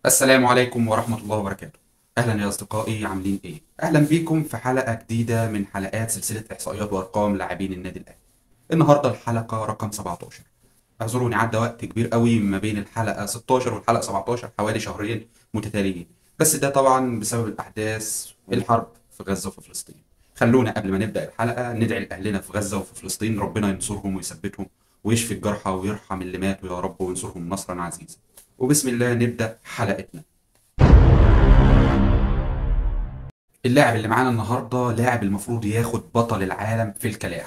السلام عليكم ورحمة الله وبركاته. أهلا يا أصدقائي، عاملين إيه؟ أهلا بيكم في حلقة جديدة من حلقات سلسلة إحصائيات وأرقام لاعبين النادي الأهلي. النهاردة الحلقة رقم 17. اعذروني عدى وقت كبير قوي ما بين الحلقة 16 والحلقة 17، حوالي شهرين متتاليين، بس ده طبعا بسبب الأحداث الحرب في غزة وفي فلسطين. خلونا قبل ما نبدأ الحلقة ندعي لأهلنا في غزة وفي فلسطين، ربنا ينصرهم ويثبتهم ويشفي الجرحى ويرحم اللي ماتوا يا رب، وينصرهم نصرا عزيزا. وبسم الله نبدأ حلقتنا. اللاعب اللي معانا النهارده لاعب المفروض ياخد بطل العالم في الكلاح،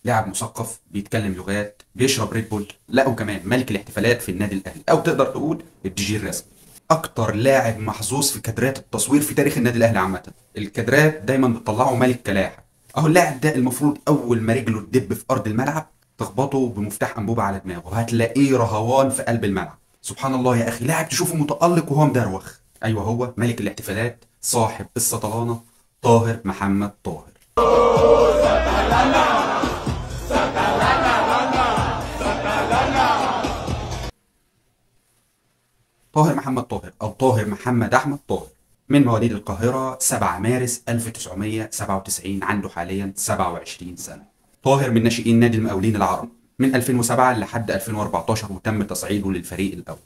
لاعب مثقف، بيتكلم لغات، بيشرب ريد بول، لا وكمان ملك الاحتفالات في النادي الاهلي، او تقدر تقول الدي جي الرسمي. اكتر لاعب محظوظ في كادرات التصوير في تاريخ النادي الاهلي عامة، الكادرات دايما بتطلعه ملك كلاحه. اهو اللاعب ده المفروض اول ما رجله تدب في ارض الملعب تخبطه بمفتاح انبوبة على دماغه، هتلاقيه رهوان في قلب الملعب. سبحان الله يا اخي، لاعب تشوفه متالق وهو مدروخ. ايوه هو ملك الاحتفالات، صاحب السطلانه، طاهر محمد طاهر. طاهر محمد طاهر او طاهر محمد احمد طاهر، من مواليد القاهرة 7 مارس 1997، عنده حاليا 27 سنة. طاهر من ناشئين نادي المقاولين العرب من 2007 لحد 2014، وتم تصعيده للفريق الاول،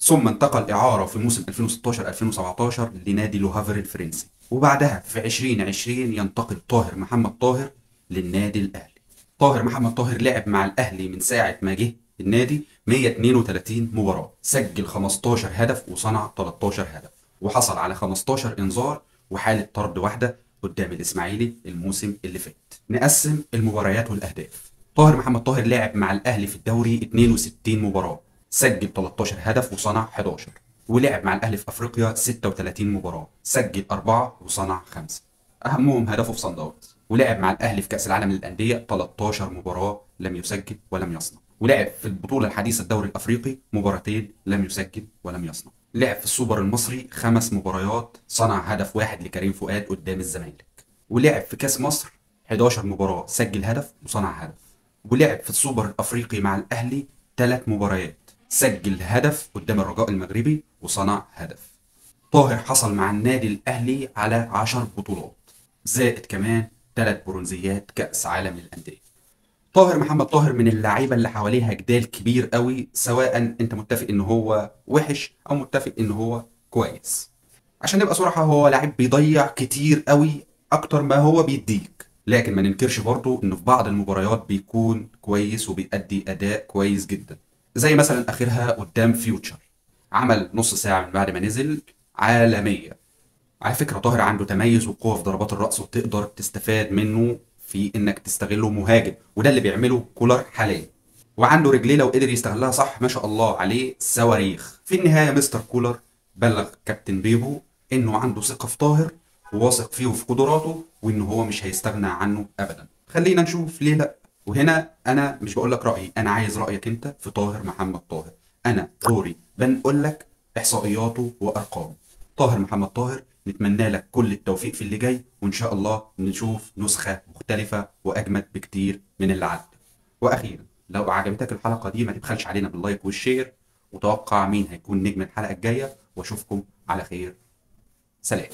ثم انتقل اعاره في موسم 2016-2017 لنادي لوهافر الفرنسي، وبعدها في 2020 ينتقل طاهر محمد طاهر للنادي الاهلي. طاهر محمد طاهر لعب مع الاهلي من ساعة ما جه النادي 132 مباراة، سجل 15 هدف وصنع 13 هدف، وحصل على 15 انذار وحاله طرد واحدة قدام الاسماعيلي الموسم اللي فات. نقسم المباريات والاهداف. طاهر محمد طاهر لعب مع الاهلي في الدوري 62 مباراة، سجل 13 هدف وصنع 11، ولعب مع الاهلي في افريقيا 36 مباراة، سجل 4 وصنع 5، اهمهم هدفه في صن داونز. ولعب مع الاهلي في كاس العالم للاندية 13 مباراة لم يسجل ولم يصنع، ولعب في البطولة الحديثة الدوري الافريقي مباراتين لم يسجل ولم يصنع. لعب في السوبر المصري 5 مباريات، صنع هدف واحد لكريم فؤاد قدام الزمالك. ولعب في كاس مصر 11 مباراة، سجل هدف وصنع هدف. ولعب في السوبر الافريقي مع الاهلي 3 مباريات، سجل هدف قدام الرجاء المغربي وصنع هدف. طاهر حصل مع النادي الاهلي على 10 بطولات، زائد كمان 3 برونزيات كأس عالم للأندية. طاهر محمد طاهر من اللعيبة اللي حواليها جدال كبير قوي، سواء انت متفق ان هو وحش او متفق ان هو كويس. عشان نبقى صراحة، هو لعيب بيضيع كتير قوي اكتر ما هو بيديك، لكن ما ننكرش برضه انه في بعض المباريات بيكون كويس وبيأدي اداء كويس جدا، زي مثلا اخرها قدام فيوتشر، عمل نص ساعة من بعد ما نزل عالمية. على فكرة طاهر عنده تميز وقوه في ضربات الراس، وتقدر تستفاد منه في انك تستغله مهاجم، وده اللي بيعمله كولر حاليا. وعنده رجليه لو قدر يستغلها صح ما شاء الله عليه صواريخ. في النهاية مستر كولر بلغ كابتن بيبو انه عنده ثقة في طاهر وواثق فيه وفي قدراته، وان هو مش هيستغنى عنه ابدا. خلينا نشوف ليه لا. وهنا انا مش بقول لك رايي، انا عايز رايك انت في طاهر محمد طاهر. انا دوري بنقول لك احصائياته وارقامه. طاهر محمد طاهر، نتمنى لك كل التوفيق في اللي جاي، وان شاء الله نشوف نسخه مختلفة واجمد بكتير من اللي عدى. واخيرا لو عجبتك الحلقة دي ما تبخلش علينا بال like وال share، وتوقع مين هيكون نجم الحلقة الجاية، واشوفكم على خير. سلام.